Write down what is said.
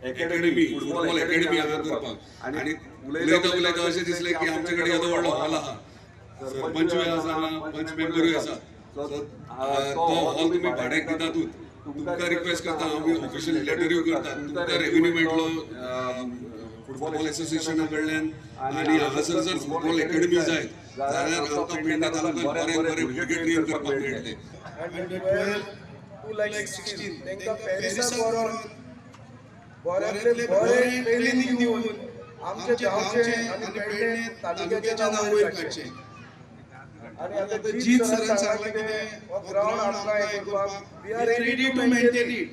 Academy, football academy हांगा करपाक. आनी उलयता उलयता अशें दिसलें की आमचे कडेन येदो व्हडलो हॉल आहा, सरपंचूय आसा, पंच मेंबरूय आसा, सो तो हॉल तुमी भाड्याक दितातूच. तुमकां रिक्वेस्ट करता, हांव ऑफिशियल लेटरूय करता, तुमकां रेवेन्यू मेळटलो फुटबॉल एसोसिएशना कडल्यान. आनी हांगासर जर फुटबॉल एकेडमी जायत जाल्यार आमकां पेडणे तालुक्यात बरे बरे भुरगे ट्रेन करपाक मेळटले. अंडर 12 टू लायक 16 तांकां पॅरिसाक व्हरोन बऱ्यांतले बरे ट्रेनिंग दिवन आमच्या गांवचे आनी पेडणे तालुक्याचें नांव वयर काडचें. आनी आतां जीत सरान सांगलां कितें, हो ग्रावंड आमकां हें करपाक, we are ready to maintain it.